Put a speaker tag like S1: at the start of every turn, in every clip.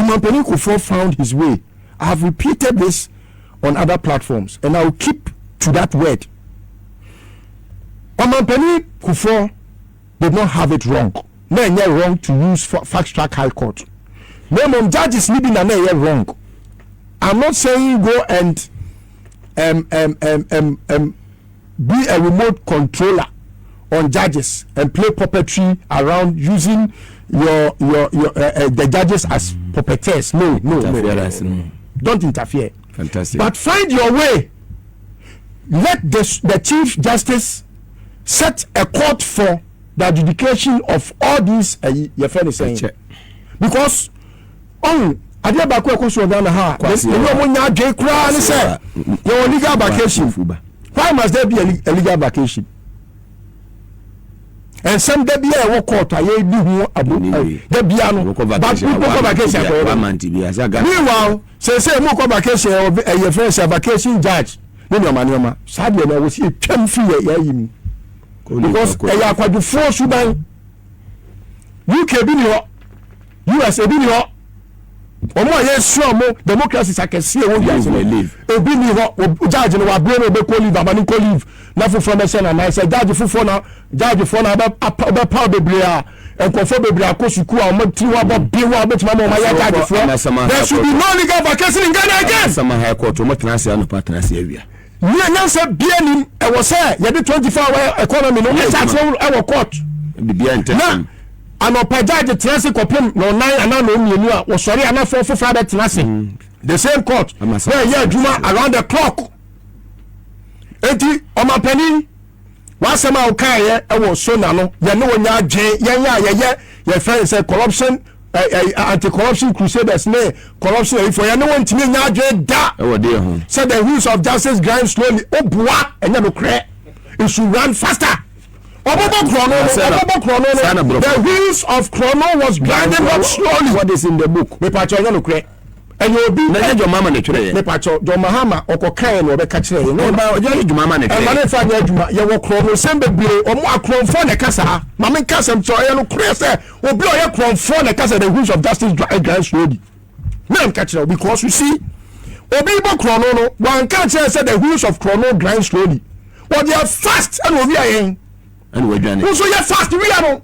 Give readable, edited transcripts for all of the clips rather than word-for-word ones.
S1: Ɔmampanin Kufuor found his way. I have repeated this on other platforms and I will keep to that word. Ɔmampanin Kufuor did not have it wrong. Na ɛnyɛ wrong to use fast track high court. Na mmom judges ni bi na na ɛyɛ wrong. I'm not saying go and be a remote controller on judges and play puppetry around using your the judges as puppeteers. No. Don't interfere.
S2: Fantastic.
S1: But find your way. Let the Chief Justice set a court for the adjudication of all these your friend is saying, because ɔn adeɛ baako ɛkɔ so wɔ Ghana ha, ɛni ɔmo nya adwe koraa ne sɛ yɛwɔ legal vacation. Why must there be a legal vacation? Nsɛm da bi a ɛwɔ court a yɛdi ho abo da bia no, but people kɔ vacation akɔyɛ. Meanwhile, sɛ mo kɔ vacation, ɛyɛ fɛn sɛ vacation judge ne nneɛma nneɛma saa deɛ na ɛwɔ si etwam fi yɛ yɛayi mu, because ɛyɛ akwadwofoɔ suban. UK bi ni hɔ, US ebi ni hɔ, wɔn a yɛsua wɔn democracies akɛseɛ wɔ wiase no ebi ni hɔ. Judge no wabere no, obɛkɔ leave, aba ne kɔ leave na foforɔ bɛhyɛ na nan sɛ judge foforɔ na judge foɔ na ɔbɛpaw bebree a nkɔfoɔ bebree akɔ sukuu a wɔn tiri hɔ abɔ bi hɔ a wɔbɛtumi ama wɔn ayɛ judge foɔ. There should be no legal vacation in Ghana again.
S2: Sama High Court, wɔn tena ase anɔpa, tena ase awia.
S1: Ní ɛnyansa bie nim ɛwɔ sɛ yɛde 24 hour economy no ɛhyɛ aseɛ ɛwɔ court.
S2: Bibia ntɛm.
S1: Na anɔpa judge tena ase kɔpem na ɔnan anaa na ɔmmienu a wɔsɔre anafoɔ foforɔ abɛtena ase, the same court na ɛyɛ adwuma around the clock. Eti ɔmapanin, w'asɛm a wokaeɛ ɛwɔ so na no yɛne wɔ nya adwen. Yɛn a yɛyɛ yɛfrɛ sɛ corruption anti-corruption crusaders ne corruption ayifo, yɛne wɔn ntumi nya adwen da.
S2: Ɛwɔ deɛ ho?
S1: Sɛ the wheels of justice grind slowly, o bua, ɛnyɛ no korɛ. It should run faster. Ɔbɔbɔ korɔ no, ɔbɔbɔ korɔ no, the wheels of korɔ was grinding up slowly.
S2: What is in the book?
S1: Mipatsɛ, ɔnyɛ no korɛ, ɛyɛ obi.
S2: Na ɛnyɛ John Mahama na twerɛ yɛ.
S1: Mipatsɛ, John Mahama ɔkɔ kan na ɔbɛka kyerɛ yɛ.
S2: Ɔba ɔnyɛ John Mahama na twerɛ.
S1: Ɛma ne fa nyɛ adwuma. Yɛwɔ korɔ no nsɛm bebree, ɔmo akorɔmfoɔ na ɛka saa. Maame nka sɛm kyerɛ, ɔyɛ no korɛ sɛ obi a ɔyɛ korɔmfoɔ na ɛka sɛ the wheels of justice grind slowly. Mɛ nka kyerɛ, because you see, obi bɔ korɔ no, wanka kyerɛ sɛ the wheels of korɔ no grind slowly. Wɔde fast ɛna obi ayɛn.
S2: Ɛna wadwane.
S1: Nso yɛ fast wia no,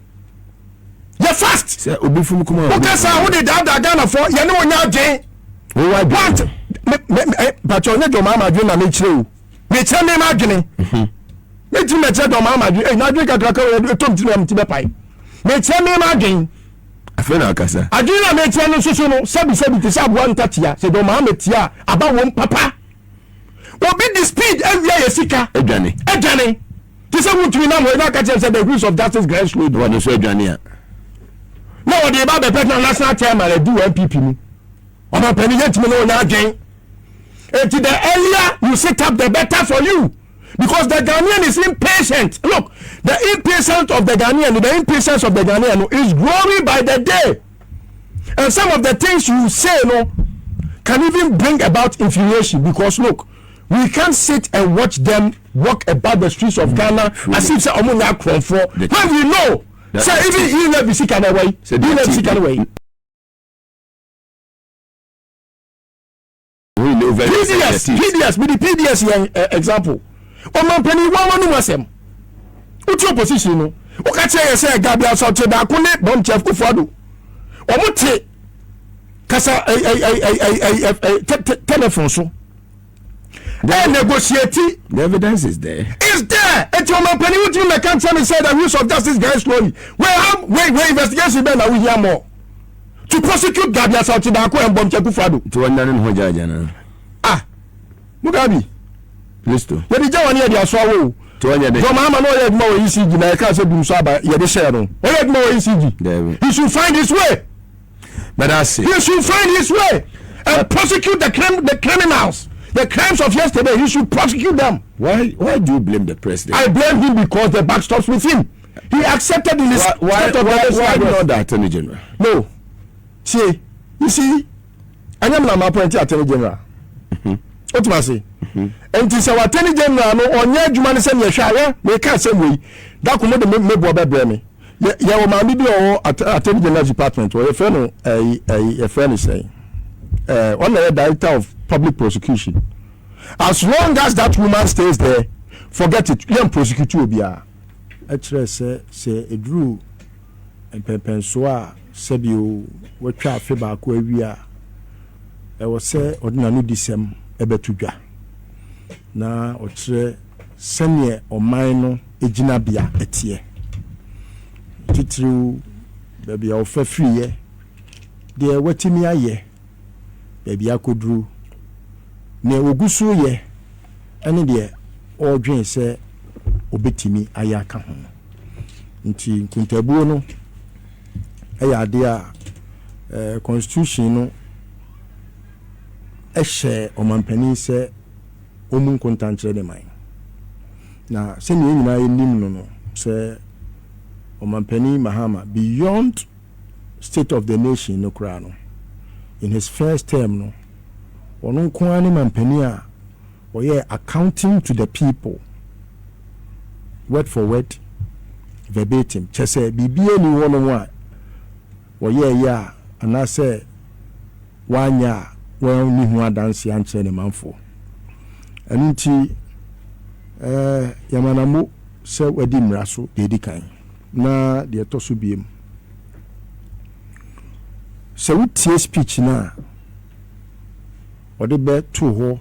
S1: yɛ fast.
S2: Sɛ obi fum kuma.
S1: O kasa o de daadaa Ghana fɔ, yɛne wɔn nya adwen.
S2: O wa adwen.
S1: Want me me ɛ pàtó ɔnyɛ John Mahama adwene na mekyerɛ o, mekyerɛ me ma adwene. Metumi mɛkyerɛ John Mahama adwene ɛ n'adwene kakraka o etom ti na ti bɛ pae. Mekyerɛ me ma adwene.
S2: Afei na akasa.
S1: Adwene na mekyerɛ no nso no, sɛbi sɛbi, te sɛ aboa ntatia sɛ John Mahama tia aba wɔm papa. Obi di speed awia yɛ sika.
S2: Adwane.
S1: Adwane te sɛ wuntumi nam hɔ ɛna aka kyerɛ sɛ the wheels of justice grind slowly.
S2: Wɔde nso adwane a.
S1: Na wɔde ba bɛpɛ na national chairman adi wɔ NPP mu. Ɔmampanin, yɛntumi ne wɔnya adwen. Eti the earlier you sit up, the better for you, because the Ghanaian is impatient. Look, the impatience of the Ghanaian, the impatience of the Ghanaian is growing by the day, and some of the things you say no can even bring about infuriation, because look, we can't sit and watch them walk about the streets of Ghana as if say ɔmo nya akorɔmfoɔ when we know say even e-levy sika na ɛwɔ yi, e-levy sika na ɛwɔ yi. PDS, PDS, mi di PDS yɛn example. Ɔmampanin, wɔn wɔn mu asɛm wotu opposition no, woka kyerɛ yɛ sɛ Gabby Asante Baako ne Bɔmkyɛf Kufuado wɔn te kasa ɛ ɛ ɛ ɛ ɛ ɛ telephone so ɛ negotiate.
S2: The evidence is there.
S1: Is there. Eti ɔmampanin, wotumi mɛka nkyɛn mi sɛ the wheels of justice grind slowly. Wey investigation bɛɛ na wohia more to prosecute Gabby Asante Baako and Bɔmkyɛ Kufuado?
S2: Nti wɔn nane ne ho gyaagya na.
S1: Ah, Mugabe.
S2: Listo.
S1: Yɛde gya wɔn, yɛde aso awo o.
S2: Nti wɔn yɛ de.
S1: John Mahama na ɔyɛ adwuma wɔ ECG na yɛka sɛ dum so aba yɛde hyɛ no, ɔyɛ adwuma wɔ ECG.
S2: Dabi.
S1: He should find his way.
S2: Bɛda ase.
S1: He should find his way and prosecute the criminals, the crimes of yesterday. He should prosecute them.
S2: Why do you blame the president?
S1: I blame him because the buck stops with him. He accepted in his
S2: Why
S1: state of
S2: why
S1: the
S2: why
S1: address.
S2: not the Attorney General?
S1: No, see, you see, ɛnyɛ mi na ma appoint Attorney General. O tuma se nti sɛ wa Attorney General no ɔnyɛ adwuma no sɛ neɛ hwɛ ayɛ meka asɛm wei dako mo de me boɔ bɛbrɛ me. Yɛwɔ maame bi a ɔwɔ Attorney General's Department hɔ, yɛfrɛ no ɛyi ɛyi yɛfrɛ no sɛn, ɔno na yɛ Director of Public Prosecution. As long as that woman stays there, forget it, yɛn prosecute obiara. Ɛkyerɛ sɛ sɛ ɛduru mpɛnpɛnsoɔ a sɛbio watwa afe baako awie a, ɛwɔ sɛ ɔde n'anodisɛm bɛto dwa na ɔkyerɛ sɛdeɛ ɔman no gyinabea teɛ, titiriw baabi a ɔfa firiiɛ, deɛ watumi ayɛ, baabi akɔduru, deɛ ɔgu so reyɛ ne deɛ ɔredwene sɛ ɔbɛtumi ayɛ aka ho. Nti nkontabuo no yɛ adeɛ a constitution no hyɛ ɔmampanin sɛ ɔmmu nkonta nkyerɛ ne man. Na sɛnea yɛn nyinaa yɛnim no no, sɛ Ɔmampanin Mahama, beyond state of the nation no koraa no, in his first term no, ɔno nko ara ne mampanin a ɔyɛɛ accounting to the people, word for word, verbatim. Kyerɛ sɛ biribiara nni hɔnom a wɔyɛeɛ a anaasɛ wanyɛ a wanni ho adanseɛ ankyerɛ ne manfoɔ. Ɛno nti, eh, yɛma no amo sɛ wadi mmara so deɛ ɛdi kan. Na deɛ ɛtɔ so biem, sɛ wotie speech no a ɔde bɛtoo hɔ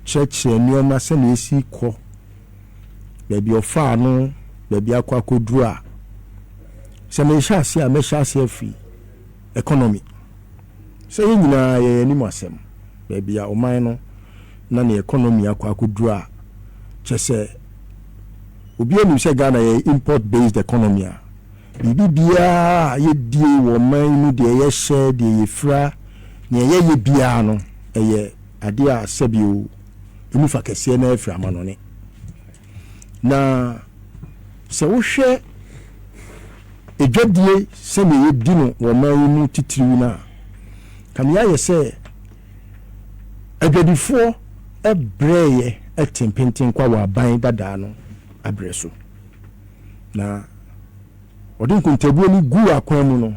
S1: kyerɛkyerɛ nneɛma sɛnea ɛsi kɔ, baabi ɔfaa no, baabi akɔ akɔduru a, sɛ mehyɛ aseɛ a, mɛhyɛ aseɛ afiri economy. Sɛ yɛn nyinaa yɛn anim asɛm, baabi a ɔman no na ne economy akɔ akɔduru a, kyɛ sɛ obi anim sɛ Ghana yɛ import based economy a, biribi biara a yɛdie wɔ ɔman mu, deɛ yɛhyɛ, deɛ yɛfira, deɛ yɛyɛ biara no, ɛyɛ adeɛ a sɛbio emu fa kɛseɛ na afiri amanɔne. Na sɛ wohwɛ edwadie sɛdeɛ yɛdi no wɔ ɔman yi mu titiriw no a, kame ayɛ sɛ adwadifoɔ brɛeɛ te mpentenkwa wɔ aban dadaa no abrɛ so. Na ɔde nkontabuo no guu akwan mu no,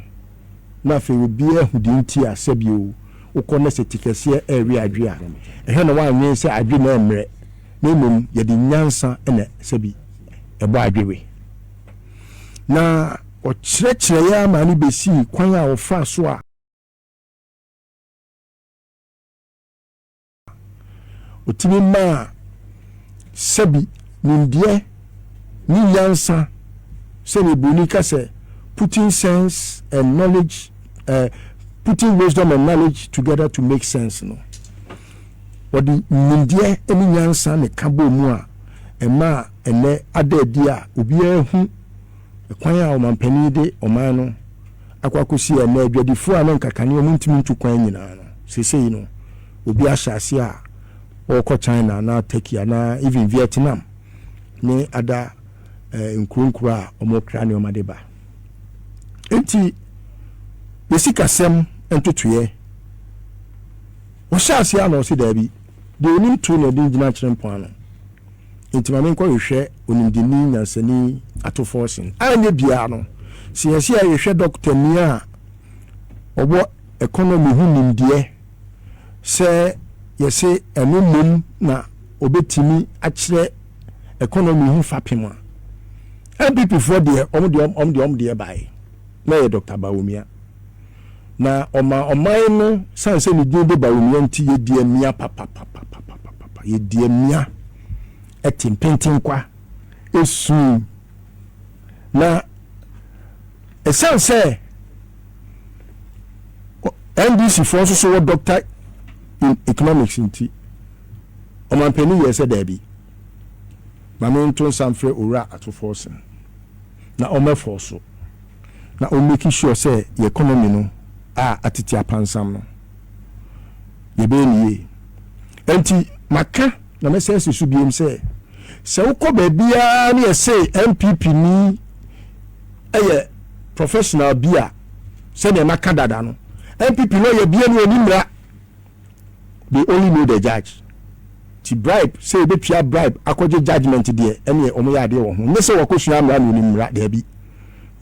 S1: na afei obiara ahu deɛ nti a sɛbio wokɔ na sɛ ti kɛseɛ ɛrewe adwe a, ɛhwɛ na woannwen sɛ adwe no ɛmmerɛ, na mmom yɛde nyansa na sɛbi ɛbɔ adwe we. Na ɔkyerɛkyerɛeɛ ara maa no bɛsii kwan a ɔfaa so a ɔtumi maa sɛbi nimdeɛ ne nyansa, sɛdeɛ buroni ka sɛ putting sense and knowledge, putting wisdom and knowledge together to make sense no, ɔde nimdeɛ ne nyansa ne ka bɔɔ mu a ɛmaa ɛnɛ ada adi a obiara hu kwan a ɔmampanin de ɔman no akɔ akɔsi. Ɛnɛ adwadifoɔ a ne nkakane ɔmo ntumi ntu kwan nyinaa no, seesei no obi ahyɛ ase a ɔrekɔ China anaa Turkey anaa even Vietnam ne ada nkuro nkuro a wɔn kra nneɛma de ba. Nti yɛsikasɛm ntotoeɛ, wɔhyɛ ase a na ɔsi daabi, deɛ onim to na ɔde gyina kyerɛ mpoano, nti maame nkɔhwehwɛ onimdini nyansani Ato Forson. Anyɛ biara no, sɛ yɛsi a yɛhwɛ dɔkotani a ɔwɔ economy ho nimdeɛ, sɛ yɛse ɛno mmom na obɛtumi akyerɛ economy ho fapem a, NPP foɔ deɛ, ɔmo deɛ baeɛ na yɛ Dr. Bawumia, na ɔma ɔman no san sɛ ne din de Bawumia, nti yɛdi amia papapapapapa, yɛdi amia ɛte mpentenkwa esum. Na ɛsiane sɛ NDC foɔ nso so wɔ doctor in economics nti, ɔmampanin yɛ sɛ daabi, maame nto nsa mfrɛ Owura Ato Forson na ɔmɛfɔ so na ɔmmake sure sɛ yɛ economy no a atete apansam no, yɛbɛyɛ ne yie. Nti maka na mɛsɛ asi so biem sɛ sɛ wokɔ baabiara ne yɛse NPP ni ɛyɛ professional bi a, sɛdeɛ maka dada no, NPP lawyer bia no ɔni mmara. They only know the judge. Ti bribe sɛ yɛbɛtua bribe akɔgye judgement deɛ, ɛneɛ ɔmo yɛ adeɛ wɔ ho. Nyɛ sɛ wɔkɔsua mmara na onim mmara, daabi.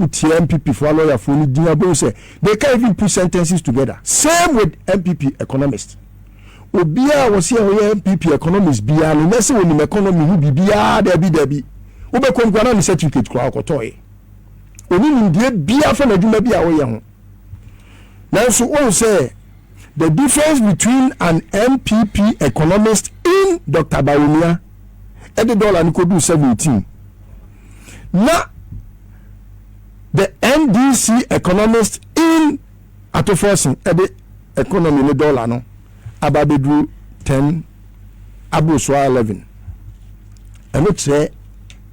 S1: Wotie NPP foɔ alɔyafoɔ no din a, wobɛhu sɛ they can't even put sentences together. Same with NPP economist. Obiara a wɔse ɔyɛ NPP economist biara no, nyɛ sɛ onim economy ho biribiara, daabi daabi. Wobɛkɔ mu koraa na ne certificate koraa ɔkɔtɔɔeɛ. Ɔnni nimdeɛ biara fa n'adwuma bi a ɔyɛ ho. Nanso wohu sɛ the difference between an NPP economist in Doctor Bawumia ɛde dollar no kɔduu 17 na the NDC economist in Ato Forson ɛde economy ne dollar no aba abɛduru 10 aboro so a 11 ɛno kyerɛ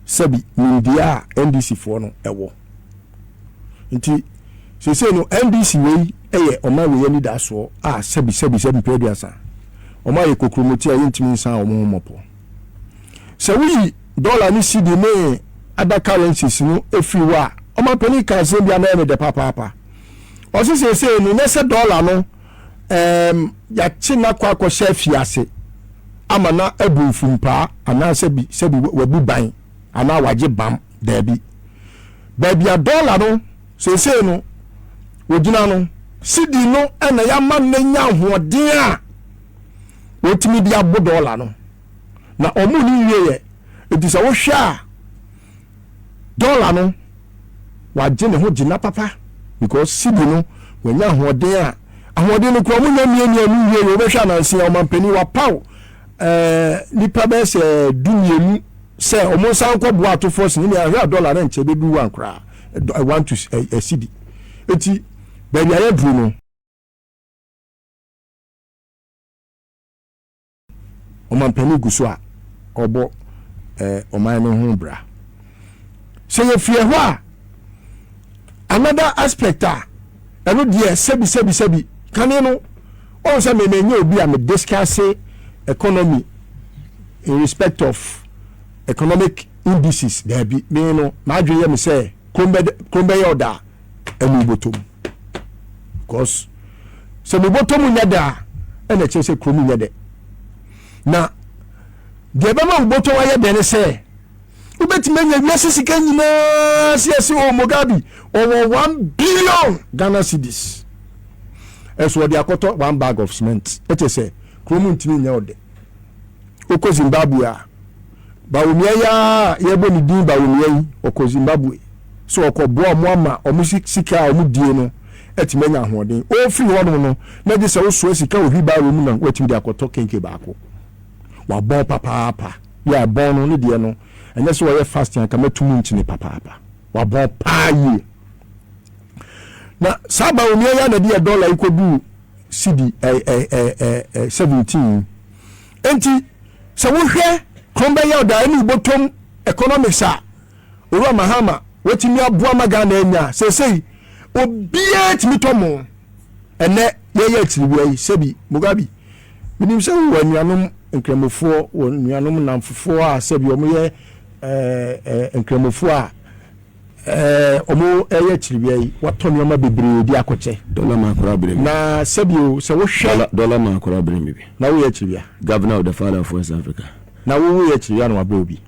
S1: sɛbi nimdeɛ a NDC foɔ no ɛwɔ. Nti seesei no NDC wei yɛ ɔman wei anidasoɔ a sɛbi sɛbi sɛbi mpɛ 30 wɔn ayɛ kokromoti a yɛntumi nsan wɔn ho mmɔpɔ. Sɛ woyi dɔla ne cedi ne other currencies no firi hɔ a, ɔmanpanin ka asɛm bi a na ɛyɛ me dɛ papaapa. Ɔse seesei no nyɛ sɛ dɔla no ɛɛm yɛakye no akɔ akɔhyɛ afiase ama na abu mfumpaa anaasɛ bi sɛbi wabu ban anaa wagye bam. Daabi. Baabi a dɔla no seesei no wɔgyina no, sidi no na yɛama no anya ahoɔden a wɔtumi de abo dɔla no. Na wɔn ne wieɛ. Nti sɛ wohwɛ a, dɔla no wagye ne ho gyina papa because sidi no wanya ahoɔden a ahoɔden no kura wɔn nya mmiamia no wie yɛ wɔbɛhwɛ ananse a ɔmampanin wapaw ɛɛ nipa bɛyɛ sɛ 12 sɛ wɔn nsa nkɔboa atofoɔ sini nea ahwɛ a dɔla no nkyɛ bɛduru one koraa one to cedi eti baabi a yɛduru no ɔmampanin gu so a ɔbɔ ɔman no ho bra. Sɛ yɛfiri ɛhɔ a, another aspect a ɛno deɛ sɛbi sɛbi sɛbi kane no ɔn sɛ mɛmɛ nyɛ obi a me discuss economy in respect of economic indices daabi. Me no m'adwene yɛ me sɛ krom bɛyɛ ɔda a ɛne wobɔtɔ mu because sɛ mebɔtɔ mu nyɛ dɛ a ɛna ɛkyerɛ sɛ kurom nyɛ dɛ. Na deɛ ɛbɛma wobɔtɔ ayɛ dɛ ne sɛ wobɛtumi anya wiase sika nyinaa sɛ yɛse o Mugabe ɔwɔ 1 billion Ghana cedis ɛso ɔde akɔtɔ one bag of cement, ɛkyɛ sɛ kurom ntumi nyɛ ɔdɛ. Wokɔ Zimbabwe a, Bawumia yi a yɛbɔ ne din Bawumia yi, ɔkɔ Zimbabwe sɛ ɔkɔboa ɔmo ama ɔmo sika a ɔmo die no atumi anya ahoɔden. Ɔfiri hɔnom no na gye sɛ wosoa sika wɔ wheelbarrow mu na woatumi de akɔtɔ kenke baako. Wabɔn papaapa. Yɛ a bɔn no ne deɛ no ɛnyɛ sɛ ɔyɛ fasting anka mɛto mu nkyene papaapa. Wabɔn paa yie. Na saa Bawumia yi a na de yɛ dɔla yi kɔduu cedi 17 yi. Enti sɛ wohwɛ kron bɛyɛ ɔda ɛne wobɔtɔm economics a Owura Mahama watumi aboa ma Ghana anya a, seesei obiara tumi tɔ mo. Ɛnɛ yɛyɛ akyiriwia yi, sɛbi Mugabe, menim sɛ wowɔ anuanom nkramofoɔ, wɔ nuanom nnamfofoɔ a sɛbi wɔyɛ nkramofoɔ a wɔyɛ akyiriwia yi, watɔ nneɛma bebree de akɔkyɛ.
S2: Dɔla ma akora bere mi.
S1: Na sɛbi o, sɛ wohwɛ.
S2: Dɔla ma akora bere mi bi.
S1: Na woyɛ akyiriwia.
S2: Governor of the father of West Africa.
S1: Na woyɛ akyiriwia na wabrɛ obi.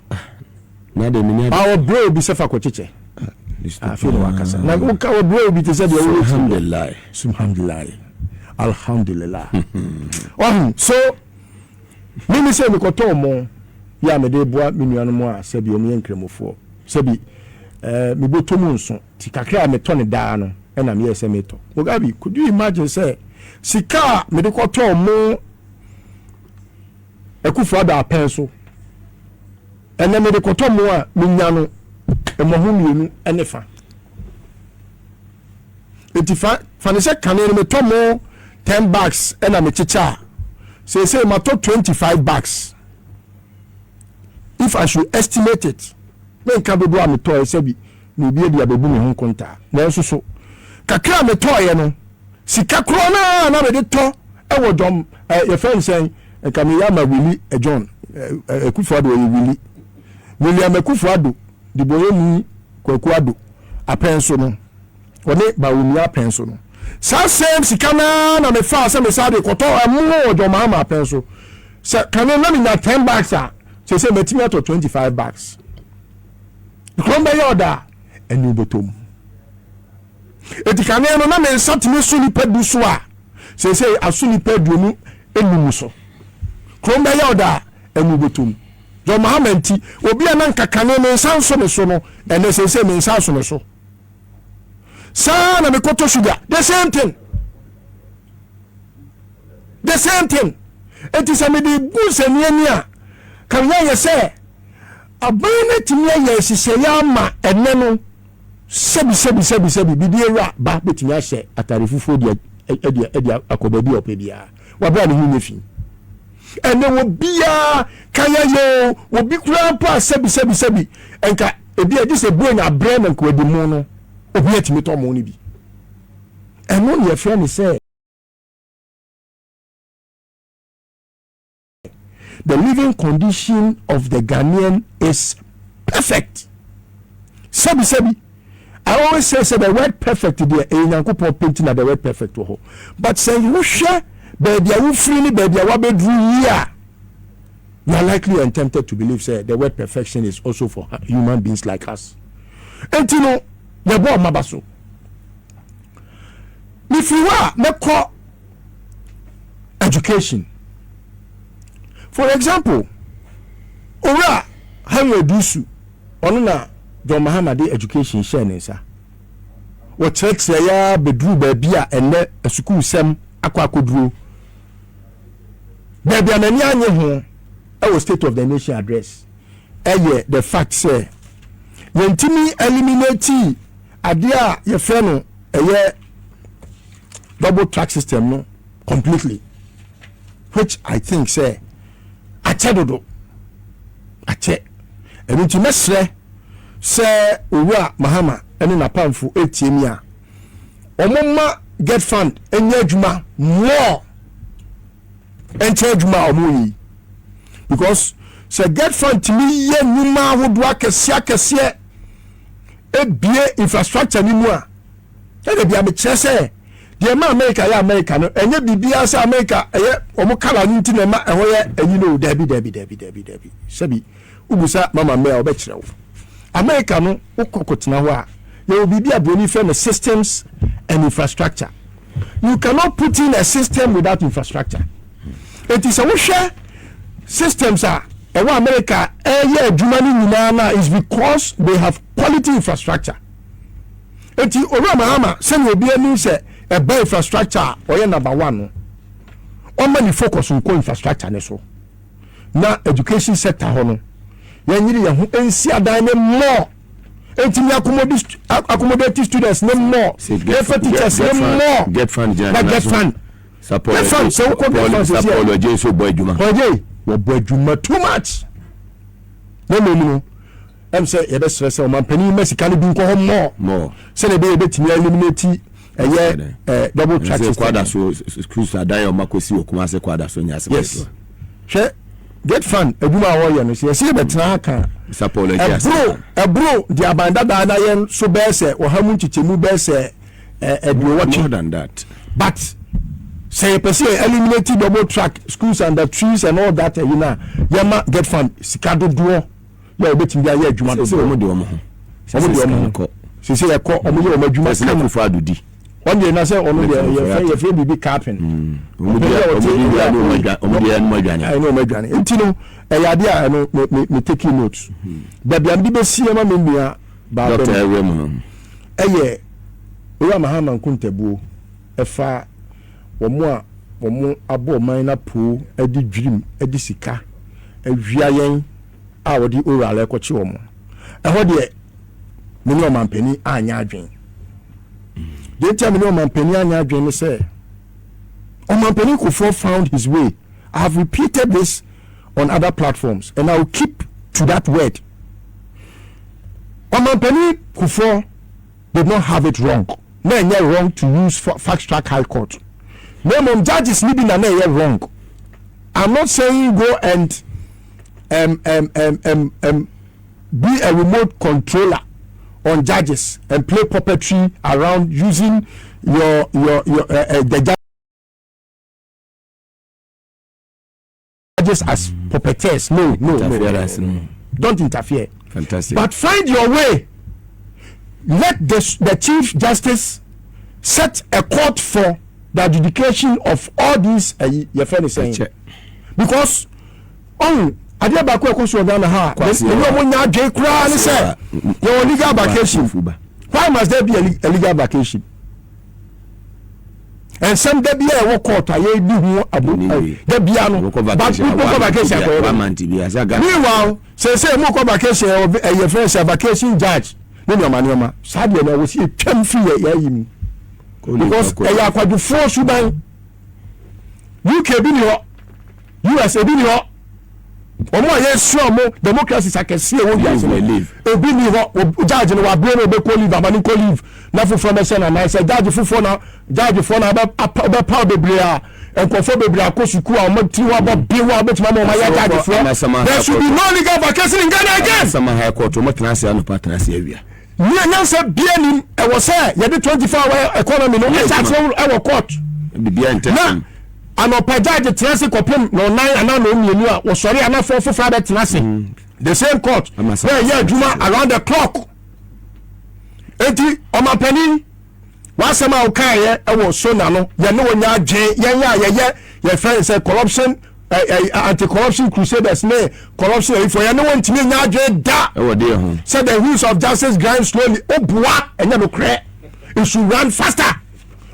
S2: Na de menya.
S1: A ɔbrɛ obi sɛ fa kɔkyekyɛ. Afei na wakasa. Na woka ɔbrɛ obi te sɛ deɛ woyɛ
S2: Alhamdulillah.
S1: Subhanallah. Alhamdulillah. Ɔho so mimi sɛ mekɔtɔɔ mo yɛ a mede boa me nuanom a sɛbi wɔn yɛ nkramofoɔ. Sɛbi ɛɛ mebɔtɔ mu nso ti kakra a metɔ ne daa no ɛna meyɛ sɛ metɔ. Mugabe, could you imagine sɛ sika a mede kɔtɔɔ mo Akufo Addo apɛn so ɛnɛ mede kɔtɔ mo a menya no mmɔho mmienu ne fa. Enti fa fa ne sɛ kane no metɔ mo 10 bags ɛna mekyekyɛ a, seesei matɔ 25 bags. If I should estimate it, menka dodoɔ a metɔɛ sɛbi na obi adi abɛbu me ho nkontaa. Nanso so kakra a metɔeɛ no, sika korɔ no a na mede tɔ wɔ dɔm eh, yɛfrɛ no sɛn, nka meyɛ ama Willie eh, John eh, Akufo Addo, ɔyɛ Willie William Akufo Addo, debɔyɛni Kwaku Addo apɛn so no, ɔne Bawumia apɛn so no, saa same sika no ara na mefaa sɛ mesaa de kɔtɔ ɛmo wɔ John Mahama apɛn so. Sɛ kane na menya 10 bags a, seesei matumi atɔ 25 bags. Kurom bɛyɛ ɔda a, ɛne wobɛtɔ mu. Eti kane no na me nsa tumi so nipa 10 so a, seesei aso nipa 25 so. Kurom bɛyɛ ɔda a, ɛmu bɛtɔ mu. John Mahama nti, obi a na nka kane me nsa nso ne so no, ɛnɛ seesei me nsa aso ne so. Saa na mekɔtɔ sugar, the same thing. The same thing. Eti sɛ mede gu nsania ni a, ka yɛ sɛ aban no atumi ayɛ nhyehyɛeɛ ama ɛnɛ no, sɛbi sɛbi sɛbi sɛbi bibi awura ba bɛtumi ahyɛ atare fufuo de de akɔ baabi a ɔpɛ biara, wabra ne ho nyɛ fi. Ɛnɛ wɔ biara ka yɛyɛ o, obi koraa mpo a sɛbi sɛbi sɛbi nka ebi a gye sɛ bue na abrɛ na nka wadi mo no, obi atumi tɔ mo no bi. Ɛno ne yɛfrɛ ne sɛ the living condition of the Ghanaian is perfect. Sɛbi sɛbi, I always say sɛ the word perfect deɛ ɛyɛ Nyankopɔn penti na the word perfect wɔ hɔ, but sɛ wohwɛ baabi a wofiri ne baabi a wabɛduru yi a, you are likely and tempted to believe say the word perfection is also for human beings like us. Enti no yɛbɔ ɔmaba so. Mefiri hɔ a mɛkɔ education. For example, Owura Henry Adusu, ɔno na John Mahama de education hyɛɛ ne nsa. Wɔkyerɛkyerɛ ya bɛduru baabi a ɛnnɛ asukuusɛm akɔ akɔduro. Baabi a m'ani anye ho ɛwɔ State of the Nation Address ɛyɛ the fact sɛ yɛntumi eliminate adeɛ a yɛfrɛ no ɛyɛ double track system no completely, which I think sɛ akyɛ dodo, akyɛ. Ɛno nti mɛsrɛ sɛ Owura Mahama ne n'apamfo etie mi a, wɔn ma GETFund nyɛ adwuma more nkyɛn adwuma a wɔn yɛ yi, because sɛ GETFund tumi yɛ nnwuma ahodoɔ akɛseɛ akɛseɛ ebie infrastructure ni mu a, ɛna bi a mekyerɛ sɛ deɛ ɛma America yɛ America no, ɛnyɛ biribiara sɛ America ɛyɛ wɔn kala no nti na ɛma ɛhɔ yɛ ɛyi no. Daabi, daabi, daabi, daabi, daabi. Sɛbi wobusa mama mmea a, ɔbɛkyerɛ wo. America no, wokɔ kɔtena hɔ a, yɛwɔ biribi a buroni frɛ no systems and infrastructure. You cannot put in a system without infrastructure. Eti sɛ wohwɛ systems a ɛwɔ America ɛyɛ adwuma no nyinaa na is because they have quality infrastructure. Eti Owura Mahama, sɛnea obi anim sɛ ɛba infrastructure a ɔyɛ number one no, ɔma ne focus nkɔ infrastructure ne so, na education sector hɔ no, yɛnyere yɛn ho nsi adan ne more ntumi accommodate students ne more, yɛfɛ teachers ne more.
S2: GETFund gyina.
S1: Na GETFund, GETFund, sɛ wokɔ GETFund sɛ
S2: Paul Agye nso bɔ adwuma.
S1: Ɔgye wɔbɔ adwuma too much, na mmom no sɛ yɛbɛsrɛ sɛ ɔmampanin ma sika no bi nkɔ hɔ mmɔ
S2: more
S1: sɛdeɛ ɛbɛyɛ yɛbɛtumi eliminate ɛyɛ double track
S2: sɛ
S1: system.
S2: Kwada so schools adan a ɔma kɔsi wɔ Kumase Kwada so nyɛ asɛm.
S1: Yes, hwɛ GETFund adwuma a wɔyɛ no, sɛ yɛsɛ yɛbɛtena ha ka
S2: Sir Paul Agye ase.
S1: Ɛboro deɛ aban dadaa na yɛn so bɛyɛ sɛ 100 mu nkyekyɛmu bɛyɛ sɛ 80.
S2: More than that.
S1: But sɛ yɛpɛ sɛ yɛ eliminate double track, schools under trees and all that, ɛyi na yɛma GETFund sika dodoɔ yɛ a wɔbɛtumi de ayɛ adwuma
S2: sɛ
S1: dodoɔ.
S2: Wɔn de wɔn ho.
S1: Wɔn de wɔn ho sese yɛkɔ wɔn yɛ wɔn adwuma
S2: sɛ
S1: kama.
S2: Akufo Addo di.
S1: Wɔn deɛ na sɛ ɔno deɛ yɛfrɛ biribi capping.
S2: Wɔn de wɔn de wia ne wɔn adwa, wɔn de yɛ ne wɔn adwane.
S1: Ɛne wɔn adwane. Nti no ɛyɛ adeɛ a ɛno me take note baabi a mede bɛsi ama me nua baako
S2: Dr.
S1: no
S2: Ɛwura mu no.
S1: Ɛyɛ Owura Mahama nkontabuo ɛfa wɔn a wɔn abɔ ɔman no apoo de dwirim de sika awia yɛn a wɔde oral ɛkɔkye wɔn. Ɛhɔ deɛ, me ne ɔmampanin anyɛ adwen. Deɛ nti a me ne ɔmampanin anyɛ adwen ne sɛ Ɔmampanin Kufuor found his way. I have repeated this on other platforms and I will keep to that word. Ɔmampanin Kufuor did not have it wrong, na ɛnyɛ wrong to use fast track high court, na mmom judges ni bi na ɛyɛ wrong. I'm not saying go and be a remote controller on judges and play puppetry around using your the judges as puppeteers. No, no, no, no,
S2: Interference.
S1: No. Don't interfere.
S2: Fantastic.
S1: But find your way. Let the chief justice Set a court for the adjudication of all these ɛyi yɛfɛ ne sɛn because ɔn adeɛ baako ɛkɔ so wɔ Ghana ha a ɛni ɔmo nya adwene koraa ne sɛ yɛwɔ legal vacation. Why must there be a legal vacation? Nsɛm da bi a ɛwɔ court a yɛdi ho abo da bia no, but people kɔ vacation akɔyɛ. Meanwhile, sɛsɛ mo kɔ vacation, ɛyɛ fɛn sɛ vacation judge ne nneɛma nneɛma saa deɛ na ɛwɔ si etwam fi yɛ yɛayi mu because ɛyɛ akwadwofoɔ suban. UK bi ni hɔ, US ebi ni hɔ, wɔn a yɛsua wɔn democracies akɛseɛ wɔ wiase no ebi ni hɔ. Judge no wabere no, obɛkɔ leave, ama ne nkɔ leave na foforɔ bɛhyɛ na nan sɛ judge foforɔ na judge foɔ na ɔbɛpaw bebree a nkurɔfoɔ bebree akɔ sukuu a wɔn tiri hɔ abɔ bi hɔ a wɔbɛtumi ama wɔn ayɛ judge foɔ. There should be no legal vacation in Ghana again.
S2: Sama High Court, wɔn tena ase anɔpa, tena ase awia.
S1: Ní ɛnyansa bie nim ɛwɔ sɛ yɛde 24 hour economy no ɛhyɛ aseɛ ɛwɔ court.
S2: Biribiara ntɛm.
S1: Na anɔpa judge tena ase kɔpem na ɔnan anaa na ɔmmienu a wɔsɔre anafoɔ foforɔ abɛtena ase the same court na ɛyɛ adwuma around the clock. Eti ɔmapanin, w'asɛm a wokaeɛ ɛwɔ so na no yɛne wɔ nya adwen. Yɛn a yɛyɛ yɛfrɛ sɛ corruption anti-corruption crusaders ne corruption ayifoɔ, yɛne wɔ ntumi nya adwen da.
S2: Ɛwɔ deɛ ho?
S1: Sɛ the wheels of justice grind slowly, o bua, ɛnyɛ no korɛ. It should run faster.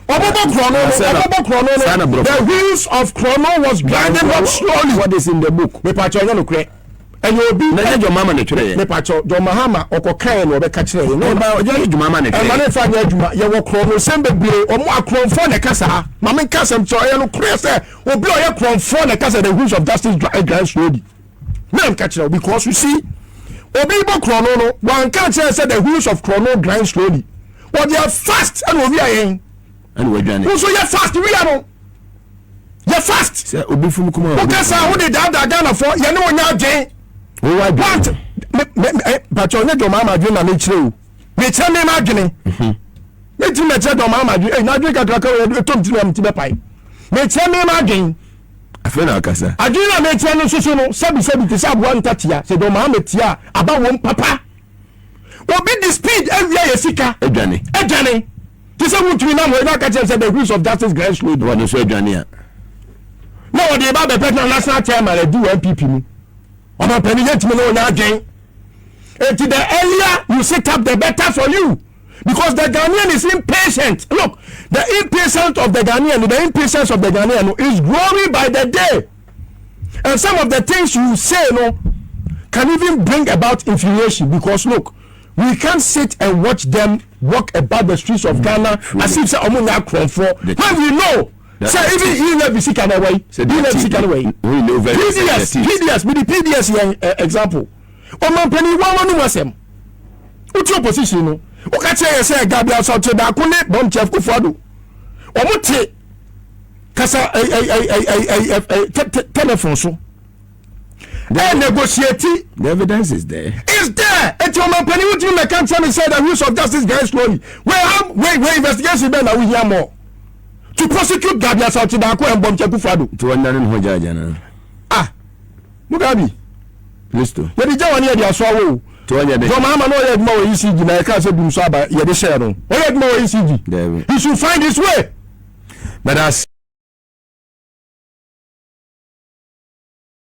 S1: Ɔbɔbɔ korɔ no, ɔbɔbɔ korɔ no, the wheels of korɔ was grinding up slowly.
S2: What is in the book?
S1: Mipakyɛ, ɔnyɛ no korɛ, ɛyɛ obi.
S2: Na ɛnyɛ John Mahama na twerɛ yɛ.
S1: Mipakyɛ, John Mahama ɔkɔ kan na ɔbɛka kyerɛ yɛ.
S2: Ɛba ɔnyɛ John Mahama na twerɛ.
S1: Ɛma ne nfa nyɛ adwuma. Yɛwɔ korɔ no nsɛm bebree, ɔmo akorɔmfoɔ na ɛka saa. Maame nka sɛm kyerɛ, ɔyɛ no korɛ sɛ obi a ɔyɛ korɔmfoɔ na ɛka sɛ the wheels of justice grind slowly. Mɛ nka kyerɛ o, because you see, obi bɔ korɔ no, wanka kyerɛ sɛ the wheels of korɔ no grind slowly. Wɔde fast ɛna owi ayɛn.
S2: Ɛna wadwane.
S1: Nso yɛ fast wia no, yɛ fast.
S2: Sɛ obi fum kuma.
S1: Woka saa, wode daadaa Ghanafoɔ. Yɛne wo nya adwen.
S2: Wowɔ adwen.
S1: Pakyɛ, ɔnyɛ John Mahama adwene na mekyerɛ o, mekyerɛ me ma adwene. Metumi mɛkyerɛ John Mahama adwene ɛyi n'adwene kakraka wɔ ɛtɔm tiri na meti bɛpae. Mekyerɛ me ma adwene.
S2: Afei na akasa.
S1: Adwene na mekyerɛ no nso so no, sɛbi sɛbi, te sɛ aboa ntatea sɛ John Mahama tia a aba wɔm papa. Obi di speed awia yɛ sika.
S2: Adwane.
S1: Adwane te sɛ wontumi nam hɔ ɛna aka kyerɛ sɛ the wheels of justice grind slowly.
S2: Wɔde nso adwane a.
S1: Na wɔde ba bɛpɛ na national chairman adi wɔ NPP mu. Ɔmampanin, yɛntumi ne wɔnya adwen. Eti the earlier you sit up, the better for you, because the Ghanaian is impatient. Look, the impatience of the Ghanaian, the impatience of the Ghanaian is growing by the day, and some of the things you say no can even bring about infuriation, because look, we can't sit and watch them walk about the streets of Ghana as if say ɔmo nya akorɔmfoɔ when we know sɛ even e-levy sika na ɛwɔ yi, e-levy sika na ɛwɔ yi, PDS, PDS mi di PDS yɛn example. Ɔmampanin, wɔn wɔn mu asɛm wotu opposition no, woka kyerɛ yɛ sɛ Gabby Asante Darko ne Bɔmkyɛf Kufuado wɔn te kasa ɛ ɛ ɛ ɛ ɛ ɛ telephone so ɛ negotiate.
S2: The evidence is there.
S1: Is there. Eti ɔmampanin, wotumi mɛka nkyɛn mi sɛ the wheels of justice grind slowly. Wei investigation bɛɛ na wohia more to prosecute Gabby Asante Darko and Bɔmkyɛ Kufuado?
S2: Nti wɔn nane ne ho gyaagya na.
S1: Ah, Mugabe.
S2: Listo.
S1: Yɛde gya wɔn, yɛde aso awo o.
S2: Nti wɔn yɛ de.
S1: John Mahama na ɔyɛ adwuma wɔ ECG na yɛka sɛ dum so aba yɛde hyɛɛ no. Ɔyɛ adwuma wɔ ECG.
S2: Dabi.
S1: He should find his way.
S2: But as.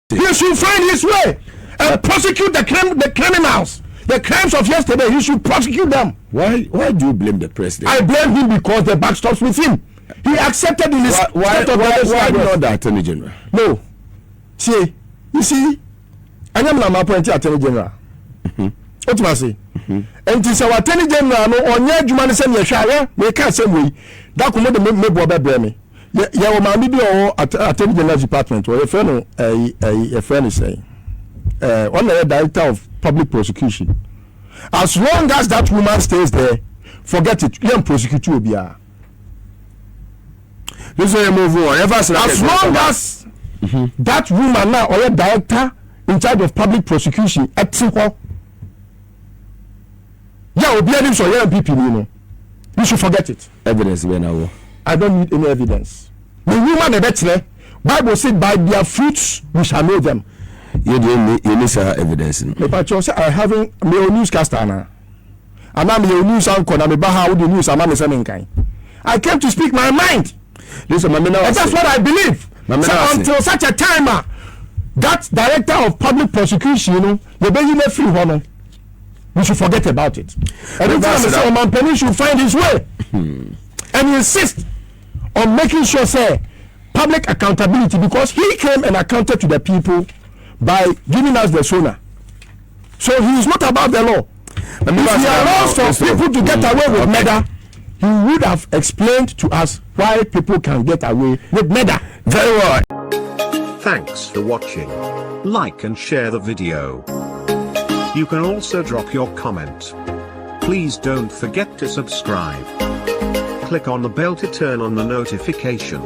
S1: He should find his way and prosecute the criminals, the crimes of yesterday. He should prosecute them.
S2: Why do you blame the president?
S1: I blame him because the buck stops with him. He accepted in his
S2: Why
S1: state of
S2: why,
S1: emergency
S2: why
S1: address.
S2: not the attorney general?
S1: No. See, you see, ɛnyɛ mi na ma appoint attorney general. O tuma se. Nti sɛ wɔ attorney general no ɔnyɛ adwuma no sɛ nea ɛhwɛ ayɛ, meka asɛm wei dako mo de me me boɔ bɛbrɛ me. Yɛ yɛwɔ maame bi a ɔwɔ attorney general department, wɔ yɛfrɛ no ɛyi, yɛfrɛ no sɛn, ɔna yɛ director of public prosecution. As long as that woman stays there, forget it, yɛn prosecute obiara.
S2: This one move on. Ever
S1: As long as that woman na ɔyɛ director in charge of public prosecution ɛte hɔ yɛ obi anim sɛ ɔyɛ NPP ni no, you should forget it.
S2: Evidence bɛ na wɔ.
S1: I don't need any evidence. The woman na ɛbɛkyerɛ. Bible say by their fruits we shall know them.
S2: Yɛ de yɛ ni saa evidence no.
S1: Mepa kyɛw, sɛ I having me o newscaster ana, anaa meyɛ o news anchor na meba ha, wode news ama me sɛ menkan. I came to speak my mind.
S2: Listen,
S1: and that's what I believe. So until such a time a that director of public prosecution no yɛbɛyi no afiri hɔ no, we should forget about it. Ɛno nti na mesɛ ɔmampanin should find his way and insist on making sure sɛ public accountability, because he came and accounted to the people by giving us the SONA. So he is not above the law. If he allows for people to get away with murder, he would have explained to us why people can get away with murder.
S2: Very well.
S3: Thanks for watching. Like and share the video. You can also drop your comment. Please don't forget to subscribe. Click on the bell to turn on the notification.